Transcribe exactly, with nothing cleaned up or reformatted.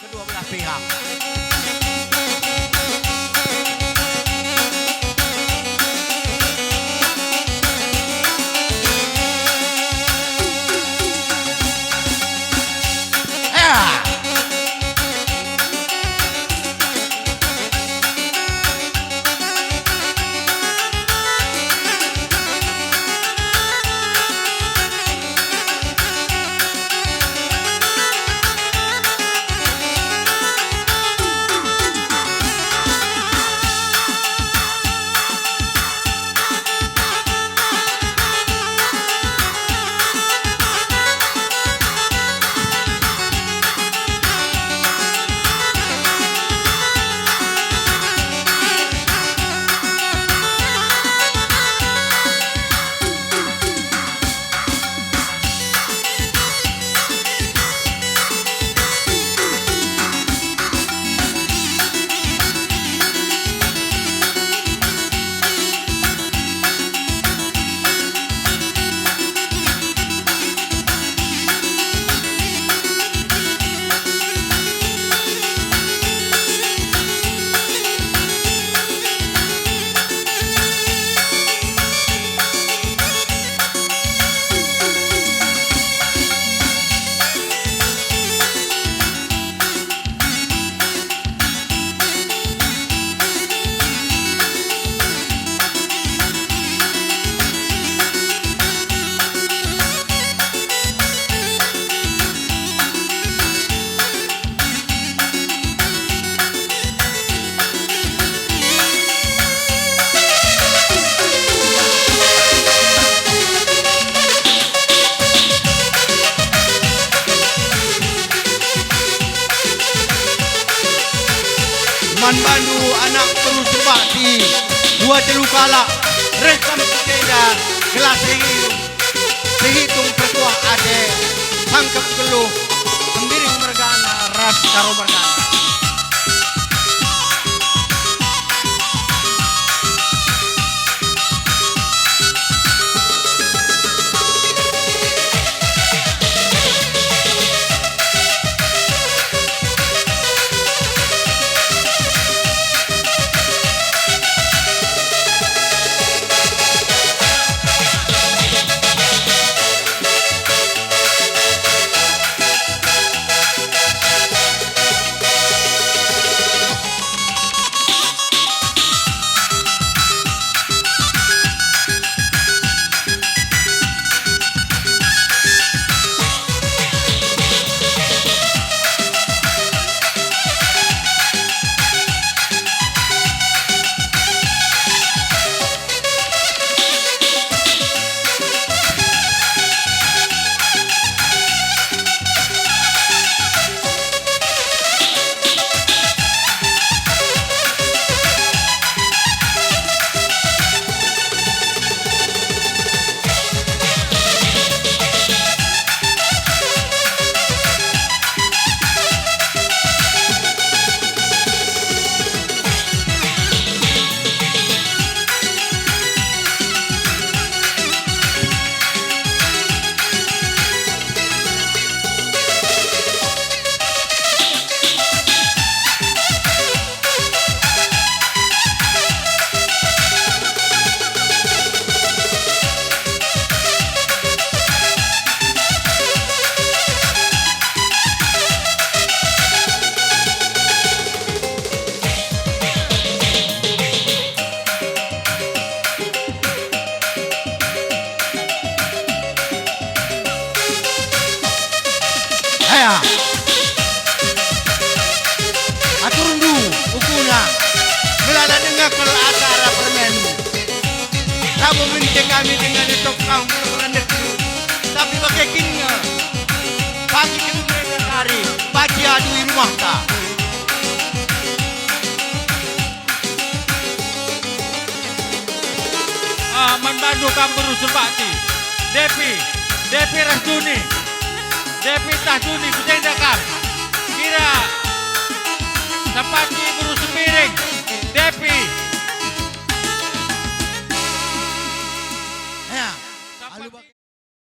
kedua belah pihak. Ya. Man bandu anak beru Serbati, dua telu kalak, reh kam ku jenda, gelah sihitung, sihitung perkuah ate, sangkep geluh, Sembiring mergana ras Karo mergana. Aya. Aturndu, ukuna, melala denga kal acara permen. Labo ngenca kami dengan itop kampung rendekndu, tapi bage kin nge. Pagi kedungenna kari, pagi adu i rumahta. Ah, man bandu kam beru Serbati. Depi, Depi ras Duni. Depi tah Duni, ku jenda kam. Kira Serbati beru Sembiring. Depi.